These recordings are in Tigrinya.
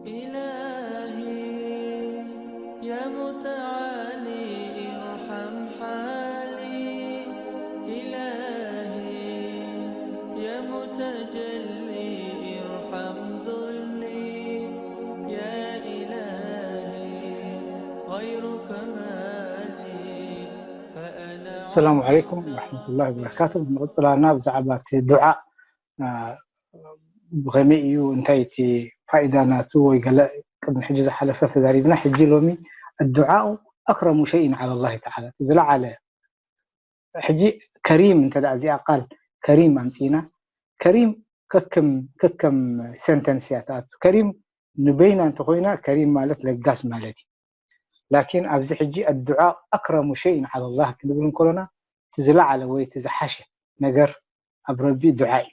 إلهي يا متعالي ارحم حالي، إلهي يا متجلي ارحم ذلي، يا إلهي غيرك ما لي فأنا السلام عليكم ورحمة الله وبركاته። ንቕጽል ኣለና ብዛዕባ እቲ ዱዓ፣ አ፣ ብኸመይ እዩ፣ እንታይ እቲ ፋይዳ ናቱ ወይ ገለ ቅድሚ ሕጂ ዝሓለፈ ተዛሪብና። ሕጂ ሎሚ الدعاء أكرم شيء على الله تعالى፣ ዝለዓለ። ሕጂ ከሪም እንተ ደኣ እዚኣ ቃል ከሪም ኣምጺእና፣ ከሪም ከከም፣ ከከም ሰንተንስ እያ ትኣቱ። ከሪም ንበይና እንተኾይና፣ ከሪም ማለት ለጋስ ማለት እዩ። ላኪን ኣብዚ ሕጂ الدعاء أكرم شيء على الله ክንብል እንከሎና፣ እቲ ዝለዓለ ወይ እቲ ዝሓሸ ነገር ኣብ ረቢ ዱዓ እዩ።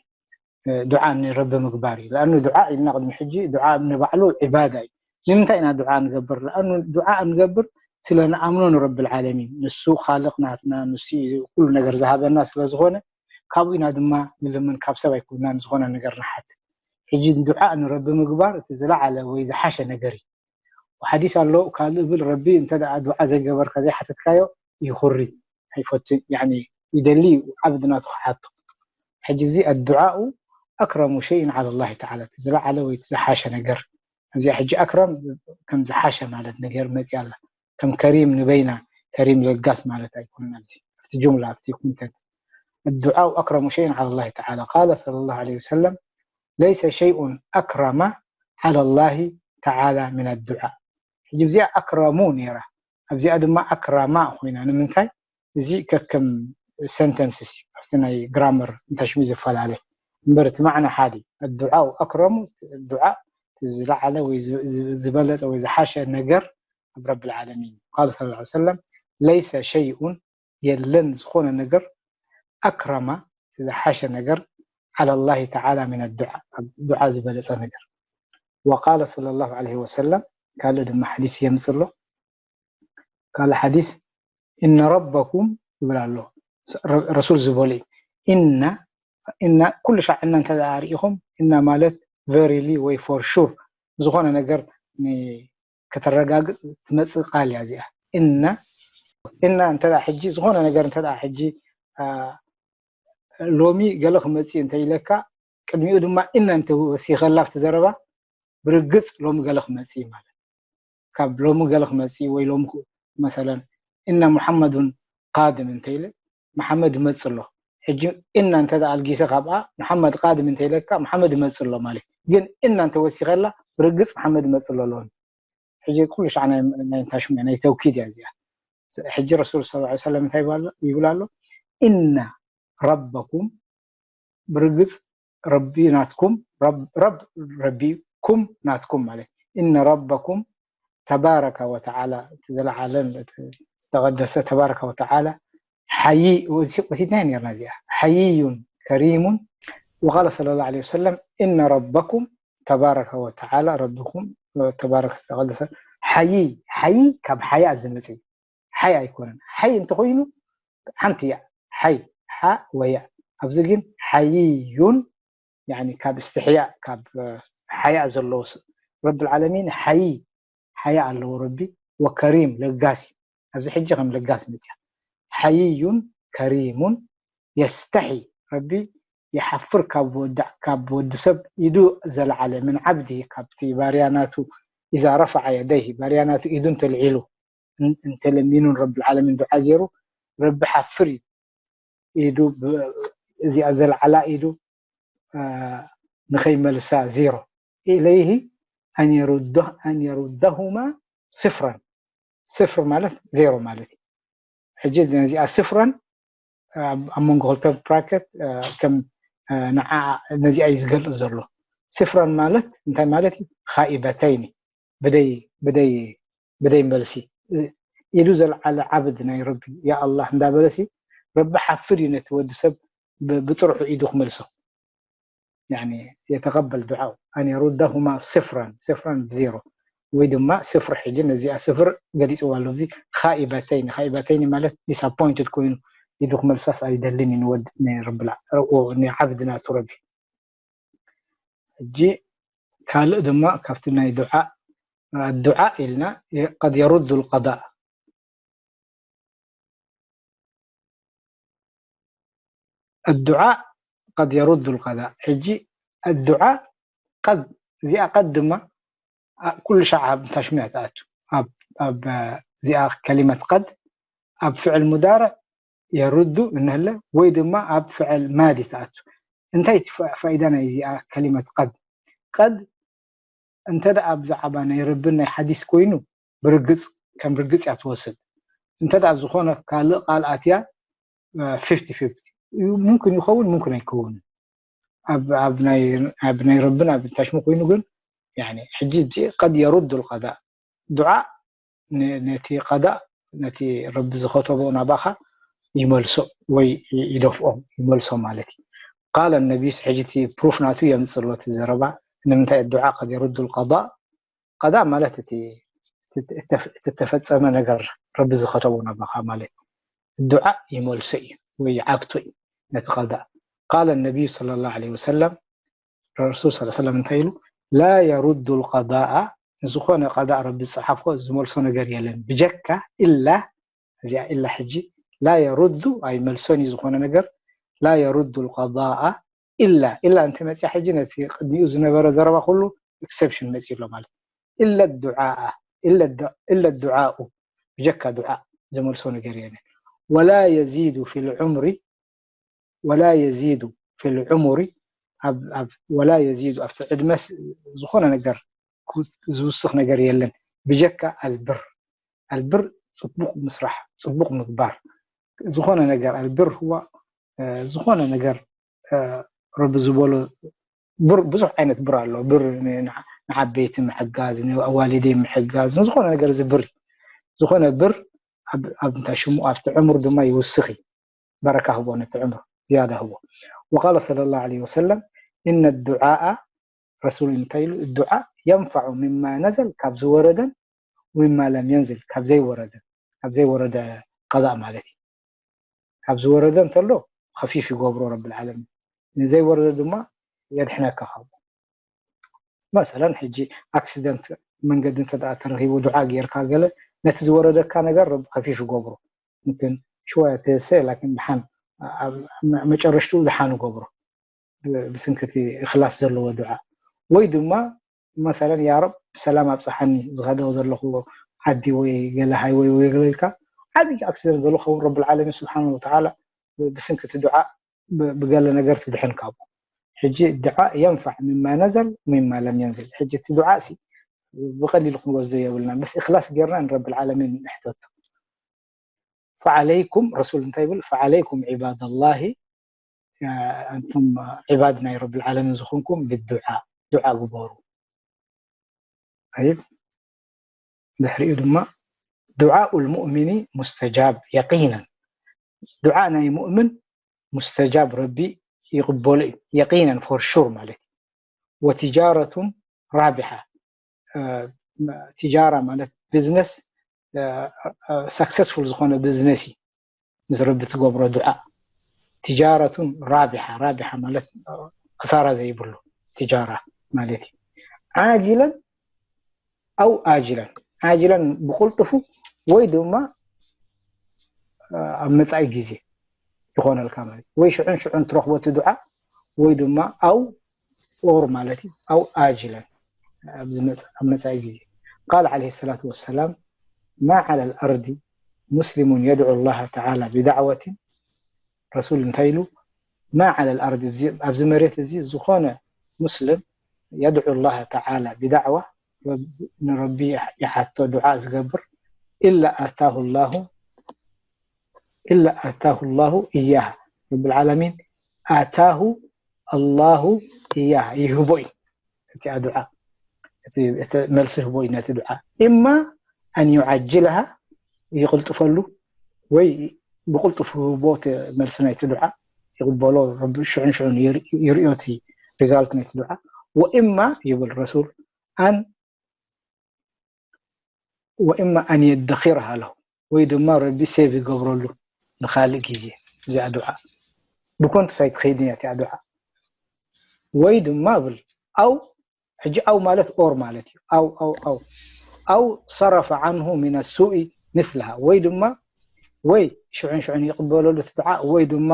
እ፣ ዱዓ ንረቢ ምግባር እዩ። ለኣኑ ዱዓ ኢልና ቅድሚ ሕጂ ዱዓ ንባዕሉ ዒባዳ እዩ። ንምንታይ ኢና ዱዓ ንገብር? ለኣኑ ዱዓ እንገብር ስለ ንኣምኖ ንረቢ ልዓለሚን። ንሱ ኻልቕ ናትና፣ ንሱ እዩ ኩሉ ነገር ዝሃበና ስለ ዝኾነ፣ ካብኡ ኢና ድማ ንልምን፣ ካብ ሰብ ኣይኮንና ንዝኾነ ነገር ንሓት። ሕጂ ዱዓ ንረቢ ምግባር እቲ ዝለዓለ ወይ ዝሓሸ ነገር እዩ። ሓዲስ ኣሎ፣ ካልእ ብል ረቢ እንተ ደኣ ዱዓ ዘይገበርካ፣ ዘይሓተትካዮ ይኹሪ፣ ኣይፈቱን፣ ያኒ ይደሊ እዩ ዓብድ ናቱ ክሓቶ። ሕጂ እዚ الدعاء أكرم شيء على الله تعالى፣ እቲ ዝለዓለ ወይ እቲ ዝሓሸ ነገር። እዚኣ ሕጂ ኣክረም ከም ዝሓሸ ማለት ነገር መፂኣ ኣላ። ከም ከሪም ንበይና፣ ከሪም ለጋስ ማለት ኣይኮነን። ኣብዚ ኣብቲ ጁምላ፣ ኣብቲ ኮንተንት الدعاء أكرم شيء على الله تعالى. قال صلى الله عليه وسلم: ليس شيء أكرم على الله تعالى من الدعاء. ሕጂ እዚኣ ኣክረሙ ነይራ፣ ኣብዚኣ ድማ ኣክራማ ኮይና። ንምንታይ? እዚ ከከም ሰንተንስስ እዩ፣ ኣብቲ ናይ ግራመር እንታይ ሽሙ ይፈላለ እምበር፣ እቲ ማዕና ሓደ። الدعاء أكرم، ዱዓ ዝለዓለ ወይ ዝ-፣ ዝ-፣ ዝበለጸ ወይ ዝሓሸ ነገር ኣብ ረብል ዓለሚን። قال صلى الله عليه وسلم: ليس شيء፣ የለን ዝኾነ ነገር፣ أكرم፣ ዝሓሸ ነገር፣ على الله تعالى من الدعاء، ኣብ ዱዓ ዝበለጸ ነገር። وقال صلى الله عليه وسلم، ካልእ ድማ ሓዲስ የምጽእ ኣሎ። ካልእ ሓዲስ፣ إن ربكم ይብል ኣሎ። ረ-፣ ረሱል ዝበሎ እዩ። إن، إن ኩሉ ሻዕ إن እንተ ደኣ ርኢኹም፣ إن ማለት verily ወይ for sure ዝኾነ ነገር ን-፣ ከተረጋግጽ ትመጽእ ቃል እያ እዚኣ። إن، إن እንተ ደኣ ሕጂ ዝኾነ ነገር እንተ ደኣ ሕጂ፣ አ፣ ሎሚ ገለ ክመጽእ እንተ ኢለካ፣ ቅድሚኡ ድማ إن እንተ ወሲኸላ ኣብቲ ዘረባ፣ ብርግጽ ሎሚ ገለ ክመጽእ እዩ ማለት። ካብ ሎሚ ገለ ክመጽእ ወይ ሎሚ ክ-፣ መሰለን إن محمد قادم እንተ ኢለ፣ መሓመድ ይመጽእ ኣሎ። ሕጂ إن እንተ ደኣ ኣልጊሰ ካብኣ መሓመድ ቃድም እንተ ኢለካ፣ መሓመድ ይመጽእ ኣሎ ማለት። ግን إن እንተ ወሲኸላ፣ ብርግጽ መሓመድ ይመጽእ ኣሎ ሎሚ። ሕጂ ኩሉ ሻዕ ናይ፣ ናይ እንታይ ሽሙ፣ ናይ ተውኪድ እያ እዚኣ። ሕጂ ረሱል صلى الله عليه وسلم እንታይ ይብሉ ኣሎ? ይብሉ ኣሎ፣ إن ربكم፣ ብርግጽ ረቢ ናትኩም፣ ረብ-፣ ረብ ረቢ፣ ኩም ናትኩም ማለት። إن ربكم تبارك وتعالى፣ እቲ ዘለዓለን እቲ ዝተቐደሰ ተባረከ ወተዓላ ሓይ-፣ ወሲ-፣ ወሲድናዮ ነርና እዚኣ። حيي كريم، وقال صلى الله عليه وسلم: إن ربكم تبارك وتعالى، ረብኹም ተባረክ ዝተቐደሰ ሓይ፣ ሓይ ካብ ሓያ ዝመጽእ እዩ። ሓይ ኣይኮነን። ሓይ እንተኾይኑ ሓንቲ እያ። ሓይ፣ ሓ ወያ። ኣብዚ ግን ሓይዩን፣ ያኒ ካብ እስትሕያእ፣ ካብ፣ እ፣ ሓያእ ዘለዎ ስ-፣ ረብል ዓለሚን ሓይ፣ ሓያእ ኣለዎ ረቢ። ወከሪም፣ ለጋስ እዩ። ኣብዚ ሕጂ ከም ለጋስ መፅያ። ሓይዩን ከሪሙን የስተሒ፣ ረቢ ይሓፍር ካብ ወዳ-፣ ካብ ወዲ ሰብ ኢዱ ዘለዓለ፣ ምን ዓብዲ፣ ካብቲ ባርያ ናቱ፣ ኢዛ ረፈዐ የደይሂ፣ ባርያ ናቱ ኢዱ እንተልዒሉ፣ እን-፣ እንተለሚኑን ረብል ዓለሚን ዱዓ ገይሩ፣ ረቢ ሓፍር እዩ። ኢዱ ብ-፣ እዚኣ ዘልዓላ ኢዱ፣ አ፣ ንኸይመልሳ ዜሮ። ኢለይሂ ኣን የሩደ-፣ ኣን የሩደሁማ ስፍረን። ስፍር ማለት ዜሮ ማለት እዩ። ሕጂ ነዚኣ ስፍረን ኣብ፣ ኣብ መንጎ ክልተ ብራኬት፣ አ፣ ከም፣ አ፣ ንዓ ነዚኣ እዩ ዝገልጽ ዘሎ። ስፍረን ማለት እንታይ ማለት እዩ? ኻኢበተይኒ፣ ብደይ፣ ብደይ፣ ብደይ መልሲ። ኢዱ ዘልዓለ ዓብድ ናይ ረቢ፣ ያ ኣላህ እንዳበለሲ፣ ረቢ ሓፍር እዩ ነቲ ወዲ ሰብ ብ-፣ ብጥርሑ ኢዱ ክመልሶ። ያኒ የተቀበል ዱዓኡ። ኣን የሩደሁማ ስፍረን፣ ስፍረን ብዜሮ። ወይ ድማ ስፍር፣ ሕጂ ነዚኣ ስፍር ገሊጽዋ ኣሎ። እዚ ኻኢበተይኒ፣ ኻኢበተይኒ ማለት ዲስኣፖይንትድ ኮይኑ ኢዱ ክመልሳስ ኣይደልን እዩ ንወድ-፣ ንረብል ዓ-፣ ንዓብድ ናቱ ረቢ። ሕጂ ካልእ ድማ ካብቲ ናይ ዱዓ ኣዱዓ ኢልና ቀድ የሩዱ ልቀዳእ ኣዱዓ ቀድ የሩዱ ልቀዳእ። ሕጂ ኣዱዓ ቀድ እዚኣ ቀድ ድማ ኩሉ ሻዕ ኣብ ታሽሚያ ትኣቱ። ኣብ እዚኣ ከሊመት ቀድ ኣብ ፍዕል ሙዳርዕ የሩዱ እንህለ ወይ ድማ ኣብ ፍዕል ማዲ ትኣቱ። እንታይ ፋይዳ ናይ እዚኣ ከሊመት ቀድ? ቀድ እንተ ደኣ ብዛዕባ ናይ ረብን ናይ ሓዲስ ኮይኑ ብርግጽ ከም ርግጽ እያ ትወስድ። እንተ ደኣ ዝኾነ ካልእ ቃል ኣትያ ፊፍቲ ፊፍቲ ሙምክን ይኸውን ሙምክን ኣይከውንን። ኣብ ናይ ረብን ኣብ ታሽሙ ኮይኑ ግን ሕጂ ቀድ የሩዱ ልቀዳእ ዱዓ ነቲ ቀዳእ ነቲ ረቢ ዝኸተቦ ናባኻ ይመልሶ ወይ ይደፍኦ ይመልሶ ማለት እዩ። ቃለ ነቢይ ሕጂ እቲ ፕሩፍ ናቱ የምፅእ ኣሎ እቲ ዘረባ ንምንታይ ዱዓ ቀድ የሩዱ ልቀዳእ ቀዳእ ማለት እቲ እተፈፀመ ነገር ረቢ ዝኸተቦ ናባኻ ማለት ዱዓ ይመልሶ እዩ ወይ ይዓግቶ እዩ ነቲ ቀዳእ። ቃለ ነቢዩ ሰለላሁ ዐለይሂ ወሰለም ረሱል ሰለላሁ ዐለይሂ ወሰለም እንታይ ኢሉ? ላ የሩዱ ልቀዳኣ ዝኾነ ቀዳእ ረቢ ዝፀሓፎ ዝመልሶ ነገር የለን ብጀካ ኢላ እዚኣ ኢላ ሕጂ ላ የሩዱ ኣይመልሶን እዩ ዝኾነ ነገር ላ የሩዱ ልቀዳኣ ኢላ ኢላ እንተመፅያ ሕጂ ነቲ ቅድሚኡ ዝነበረ ዘረባ ኩሉ ኤክሰፕሽን መፂኡ ኣሎ ማለት ኢለ ዱዓኣ ኢለ ዱዓኡ ብጀካ ዱዓ ዝመልሶ ነገር የለን ወላ የዚዱ ፊ ልዑምሪ ወላ የዚዱ ፊ ልዑሙሪ ወላ የዚዱ ኣብቲ ዕድመስ ዝኾነ ነገር ዝውስኽ ነገር የለን ብጀካ ኣልብር ኣልብር ፅቡቕ ምስራሕ ፅቡቕ ምግባር ዝኾነ ነገር ኣልብር ህዋ ዝኾነ ነገር ረቢ ዝበሎ ብር ብዙሕ ዓይነት ብር ኣሎ ብር ንዓበይቲ ምሕጋዝ ንዋሊደይ ምሕጋዝ ንዝኾነ ነገር እዚ ብር ዝኾነ ብር ኣብ እንታይ ሽሙ ኣብቲ ዕምር ድማ ይውስኽ እዩ በረካ ህቦ ነቲ ዕምር ዝያዳ ህቦ وقال صلى الله عليه وسلم إن الدعاء ረሱል እንታይ ኢሉ ዱዓ ينفع مما نزل ካብ ዝወረደን ومما لم ينزل ካብ ዘይወረደ ካብ ዘይወረደ ቀዳእ ማለት እዩ ካብ ዝወረደ እንተሎ ከፊፍ ይገብሮ ረብል ዓለሚን ንዘይወረደ ድማ የድሕነካ ካብኡ መሰለን ሕጂ ኣክሲደንት መንገዲ እንተ ተረኪቡ ዱዓ ጌርካ ገለ ነቲ ዝወረደካ ነገር ከፊፍ ይገብሮ ምክን ሽወያ ተየሰ ላኪን ድሓን መጨረሽትኡ ድሓን ይገብሮ ብስንክቲ እክላስ ዘለዎ ዱዓ ወይ ድማ መሰለን ያረብ ብሰላም ኣብፀሓኒ ዝኸደው ዘለኹዎ ዓዲ ወይ ገለ ሃይወይ ወይ ገለ ኢልካ ዓብዪ ኣክሲደንት ገሉ ኸውን ረብል ዓለሚን ስብሓን ወተዓላ ብስንክቲ ዱዓ ብገለ ነገር ትድሕን ካብኡ ሕጂ ዱዓ የንፋዕ ሚማ ነዘል ሚማ ለም የንዝል ሕጂ እቲ ዱዓ ሲ ብቀሊሉ ክንወስዶ የብልና በስ እክላስ ጌርና ንረብል ዓለሚን ንሕተቱ ፈዓለይኩም ረሱል እንታይ ይብል ፈዓለይኩም ዒባደላሂ ኣንቱም ዒባድ ናይ ረብል ዓለሚን ዝኾንኩም ብዱዓ ዱዓ ግበሩ ኣይብ ድሕሪኡ ድማ ዱዓኡ ልሙእሚኒ ሙስተጃብ የቂነን ዱዓ ናይ ሙእምን ሙስተጃብ ረቢ ይቕበሉ እዩ የቂነን ፎር ሹር ማለት እዩ ወትጃረቱን ራቢሓ ትጃራ ማለት ቢዝነስ ሰክሰስፉል ዝኾነ ቢዝነስ እዩ ምስ ረቢ ትገብሮ ዱዓ ትጃረቱን ራቢሓ ራቢሓ ማለት ክሳራ ዘይብሉ ትጃራ ማለት እዩ ዓጅለን ኣው ኣጅለን ዓጅለን ብቁልጥፉ ወይ ድማ ኣብ መፃኢ ግዜ ይኾነልካ ማለት ወይ ሽዑን ሽዑን ትረኽቦ እቲ ዱዓ ወይ ድማ ኣው ኦር ማለት እዩ ኣው ኣጅለን ኣብ መፃኢ ግዜ ቃል ዓለይሂ ሰላቱ ወሰላም ማ ዓላ ልኣርዲ ሙስሊሙን የድዑ ላሃ ተዓላ ብዳዕወትን ረሱል እንታይ ኢሉ ማ ዓላ ልኣርዲ ኣብዚ መሬት እዚ ዝኾነ ሙስሊም የድዑ ላሃ ተዓላ ብዳዕዋ ንረቢ ይሓቶ ዱዓ ዝገብር ኢላ ኣታሁ ላሁ ኢላ ኣታሁ ላሁ እያሃ ረብል ዓለሚን ኣታሁ ኣላሁ እያሃ ይህቦ እዩ እቲኣ ዱዓ እቲ መልሲ ህቦ እዩ ነቲ ዱዓ እማ ኣን ዩዓጅልሃ ይቕልጥፈሉ ወይ ብቕልጡፍ ህቦ እቲ መልሲ ናይቲ ዱዓ ይቕበሎ ሽዑን ሽዑን ይርእዮ እቲ ሪዛልት ናይቲ ዱዓ ወእማ ይብል ረሱል ኣን ወእማ ኣን የደኺርሃ ለሁ ወይ ድማ ረቢ ሴቭ ይገብረሉ ንካልእ ግዜ እዚኣ ዱዓ ብኮንትስ ኣይትኸይድን እያ እቲኣ ዱዓ ወይ ድማ ብል ኣው ሕጂ ኣው ማለት ኦር ማለት እዩ። ኣው ኣው ኣው ኣው ሰረፈ ዓንሁ ሚነ ሱኢ ምስልሃ፣ ወይ ድማ ወይ ሽዑን ሽዑን ይቕበለሉ እቲ ዱዓ፣ ወይ ድማ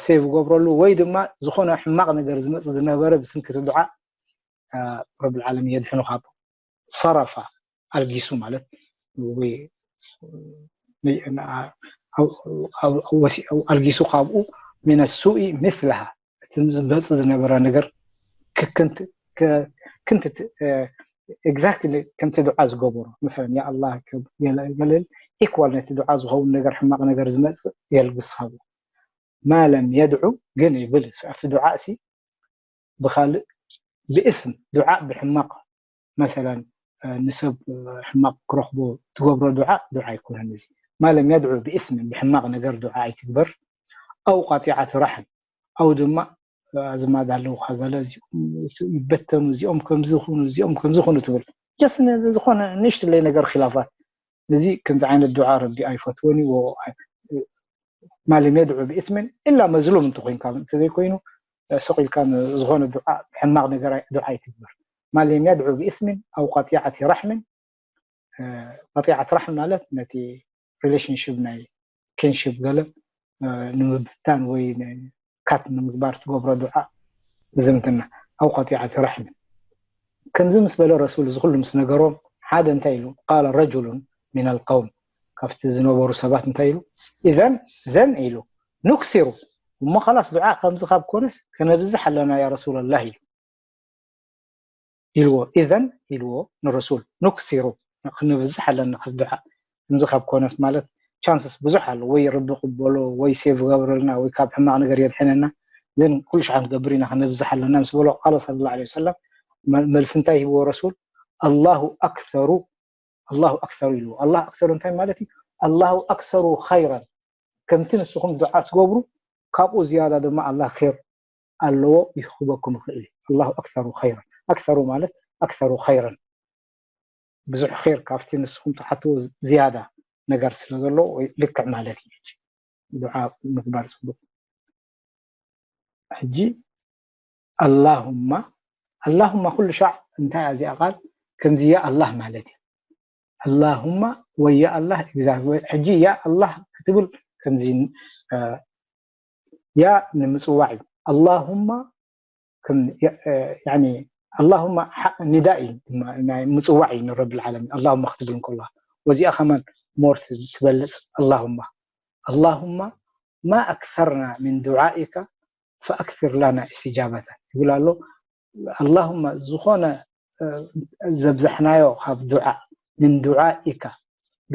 ሴቭ ገብረሉ፣ ወይ ድማ ዝኾነ ሕማቕ ነገር ዝመጽእ ዝነበረ ብስንኪ እቲ ዱዓ ረብል ዓለሚን የድሕኑ ካብኡ። ሰረፋ ኣልጊሱ ማለት ወይ ኣልጊሱ ካብኡ ሚነ ሱኢ ምስልሃ፣ እቲ ዝመጽእ ዝነበረ ነገር ክንት ኤግዛክትሊ ከምቲ ዱዓ ዝገበሮ፣ መሰለን ያ ኣላህ ገለል ኢኳል ነቲ ዱዓ ዝኸውን ነገር ሕማቕ ነገር ዝመጽእ የልግስ ካብኡ። ማለም የድዑ ግን ይብል ኣብቲ ዱዓ ሲ ብካልእ ብእስም ዱዓ ብሕማቕ መሰለን ንሰብ ሕማቕ ክረኽቦ ትገብሮ ዱዓ ዱዓ ኣይኮነን። እዚ ማለም የድዑ ብእስምን ብሕማቕ ነገር ዱዓ ኣይትግበር። ኣው ቃጢዓት ራሕም ኣው ድማ ኣዝማድ ኣለውካ ገለ ይበተኑ እዚኦም ከምዚ ይኹኑ እዚኦም ከምዚ ይኹኑ ትብል ጀስ ዝኾነ ንእሽትለይ ነገር ኪላፋት እዚ ከምዚ ዓይነት ዱዓ ረቢ ኣይፈትወን እዩ። ማለም የድዑ ብእስምን ኢላ መዝሉም እንተኮይንካ እንተዘይኮይኑ ስቕ ኢልካ ዝኾነ ዱዓ ብሕማቕ ነገር ዱዓ ኣይትግበር። ማለም የድዑ ብእስምን ኣው ቃጢዓት ራሕምን ቃጢዓት ራሕም ማለት ነቲ ሪሌሽንሽፕ ናይ ኪንሽፕ ገለ ንምብታን ወይ ካት ንምግባር ትገብሮ ዱዓ ዝምትና ኣው ቃጢዓት ራሕም። ከምዚ ምስ በለ ረሱል እዚ ኩሉ ምስ ነገሮም ሓደ እንታይ ኢሉ ቃለ ረጁሉን ሚን ኣልቀውም ካብቲ ዝነበሩ ሰባት እንታይ ኢሉ ኢዘን ዘን ኢሉ ኑክሲሩ እሞ ኻላስ ዱዓ ከምዚ ካብ ኮነስ ከነብዝሕ ኣለና ያ ረሱላላህ ኢሉ ኢልዎ ኢዘን ኢልዎ ንረሱል ኑክሲሩ ክንብዝሕ ኣለና ኣብ ዱዓ ከምዚ ካብ ኮነስ ማለት ቻንስስ ብዙሕ ኣሎ ወይ ረቢ ቅበሎ ወይ ሴቭ ገብረልና ወይ ካብ ሕማቕ ነገር የድሕነና ግን ኩሉ ሻዕ ክንገብር ኢና ክነብዝሕ ኣለና ምስ በሎ ቃለ ስለ ላ ሰለም መልሲ እንታይ ሂብዎ ረሱል ኣላሁ ኣክሰሩ ኣላሁ ኣክሰሩ ኢልዎ ኣላሁ ኣክሰሩ እንታይ ማለት እዩ ኣላሁ ኣክሰሩ ኸይረን ከምቲ ንስኹም ዱዓ ትገብሩ ካብኡ ዝያዳ ድማ ኣላህ ር ኣለዎ ይኽበኩም ይኽእል እዩ ኣላሁ ኣክሰሩ ኸይረን ኣክሰሩ ማለት ኣክሰሩ ኸይረን ብዙሕ ር ካብቲ ንስኹም ትሓትዎ ዝያዳ ነገር ስለ ዘለዎ ልክዕ ማለት እዩ ዱዓ ምግባር ፅቡቅ ሕጂ ኣላሁማ ኣላሁማ ኩሉ ሻዕ እንታይ እዚኣ ቃል ከምዚ ያ ኣላህ ማለት እዩ ኣላሁማ ወይ ያ ኣላህ እግዚኣብሔር ሕጂ ያ ኣላህ ክትብል ከምዚ ያ ንምፅዋዕ እዩ ኣላሁማ ኣላሁማ ኒዳ እዩ ናይ ምፅዋዕ እዩ ንረብል ዓለሚን ኣላሁማ ክትብል እንከሎ ወዚኣ ከማን ሞር ትበልፅ ኣላሁማ ኣላሁማ ማ ኣክሰርና ምን ዱዓኢካ ፈኣክሲር ላና እስትጃበታ ይብል ኣሎ ኣላሁማ ዝኾነ ዘብዛሕናዮ ካብ ዱዓ ምን ዱዓኢካ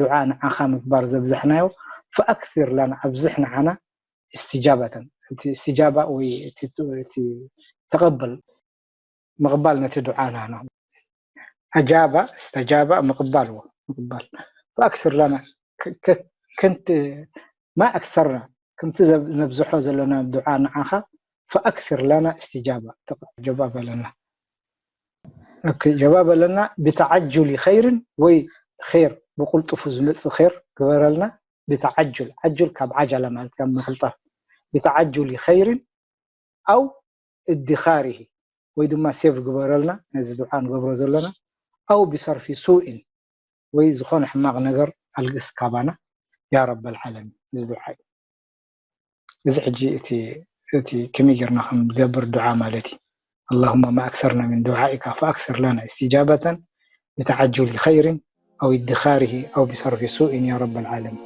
ዱዓ ንዓኻ ምግባር ዘብዛሕናዮ ፈኣክሲር ላና ኣብዝሕ ንዓና እስትጃበተን እቲ እስትጃባ ወይ ተቐበል ምቕባል ነቲ ዱዓና ነው። ኣጃባ እስተጃባ ምቕባል ዎ ምቕባል ፈኣክስር ለና ክንት ማ ኣክሰርና ከምቲ ነብዝሖ ዘለና ዱዓ ንዓኻ ፈኣክስር ለና እስትጃባ ጀባ በለና ጀባ በለና ብተዓጁሊ ኸይርን ወይ ር ብቁልጡፉ ዝመፅእ ር ግበረልና ብተዓጁል ዓጁል ካብ ዓጃላ ማለት ካብ ምቕልጣፍ ብተዓጁሊ ኸይርን ኣው እድኻሪሂ ወይ ድማ ሴቭ ግበረልና ነዚ ዱዓ ንገብሮ ዘለና ኣው ብሰርፊ ሱኢን ወይ ዝኾነ ሕማቕ ነገር ኣልግስ ካባና ያ ረበል ዓለሚን እዚ ዱዓ እዩ እዚ ሕጂ እቲ እቲ ከመይ ጌርና ከም ንገብር ዱዓ ማለት እዩ اللهم ما أكثرنا من دعائك فأكثر لنا استجابة بتعجل خير أو ادخاره أو بصرف سوء يا رب العالمين